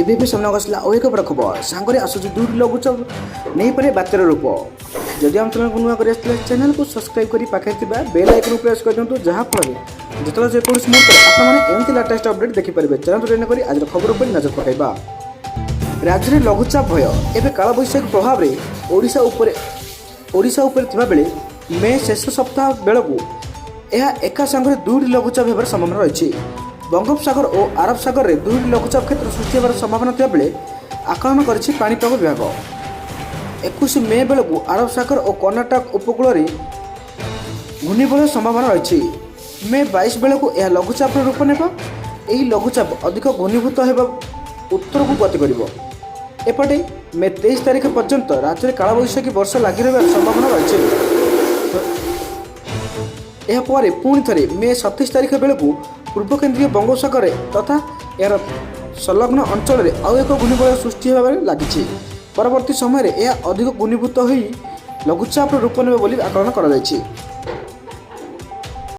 ଏବେ ଏବେ ସାମ୍ନାକୁ ଆସିଲା ଆଉ ଏକ ବଡ଼ ଖବର। ସାଙ୍ଗରେ ଆସୁଛି ଦୁଇଟି ଲଘୁଚାପ, ନେଇପାରେ ବାତ୍ୟାର ରୂପ। ଯଦି ଆମ ଚ୍ୟାନେଲକୁ ନୂଆ କରି ଆସିଥିଲେ, ଚ୍ୟାନେଲକୁ ସବସ୍କ୍ରାଇବ୍ କରି ପାଖରେ ଥିବା ବେଲ୍ ଆଇକନ୍ ପ୍ରେସ୍ କରିଦିଅନ୍ତୁ, ଯାହାଫଳରେ ଯେତେବେଳେ ଯେକୌଣସି ମୁହୂର୍ତ୍ତରେ ଆପଣମାନେ ଏମିତି ଲାଟେଷ୍ଟ ଅପଡେଟ୍ ଦେଖିପାରିବେ। ଚ୍ୟାନେଲ ଜଏନ୍ କରି ଆଜିର ଖବର ଉପରେ ନଜର ପକାଇବା। ରାଜ୍ୟରେ ଲଘୁଚାପ ଭୟ। ଏବେ କାଳବୈଶାଖୀ ପ୍ରଭାବରେ ଓଡ଼ିଶା ଉପରେ ଥିବାବେଳେ ମେ ଶେଷ ସପ୍ତାହ ବେଳକୁ ଏହା ଏକା ସାଙ୍ଗରେ ଦୁଇଟି ଲଘୁଚାପ ହେବାର ସମ୍ଭାବନା ରହିଛି। ବଙ୍ଗୋପସାଗର ଓ ଆରବ ସାଗରରେ ଦୁଇଟି ଲଘୁଚାପ କ୍ଷେତ୍ର ସୃଷ୍ଟି ହେବାର ସମ୍ଭାବନା ଥିବାବେଳେ ଆକଳନ କରିଛି ପାଣିପାଗ ବିଭାଗ। 21 ମେ ବେଳକୁ ଆରବ ସାଗର ଓ କର୍ଣ୍ଣାଟକ ଉପକୂଳରେ ଘୂର୍ଣ୍ଣିବଳୟ ସମ୍ଭାବନା ରହିଛି। ମେ 22 ବେଳକୁ ଏହା ଲଘୁଚାପର ରୂପ ନେବ। ଏହି ଲଘୁଚାପ ଅଧିକ ଘନୀଭୂତ ହେବା ଉତ୍ତରକୁ ଗତି କରିବ। ଏପଟେ ମେ 23 ତାରିଖ ପର୍ଯ୍ୟନ୍ତ ରାଜ୍ୟରେ କାଳବୈଶାଖୀ ବର୍ଷା ଲାଗି ରହିବାର ସମ୍ଭାବନା ରହିଛି। ଏହାପରେ ପୁଣି ଥରେ ମେ 27 ତାରିଖ ବେଳକୁ ପୂର୍ବ କେନ୍ଦ୍ରୀୟ ବଙ୍ଗୋପସାଗରରେ ତଥା ଏହାର ସଂଲଗ୍ନ ଅଞ୍ଚଳରେ ଆଉ ଏକ ଘୂର୍ଣ୍ଣିବଳୟ ସୃଷ୍ଟି ହେବାରେ ଲାଗିଛି। ପରବର୍ତ୍ତୀ ସମୟରେ ଏହା ଅଧିକ ଘନୀଭୂତ ହୋଇ ଲଘୁଚାପର ରୂପ ନେବ ବୋଲି ଆକଳନ କରାଯାଇଛି।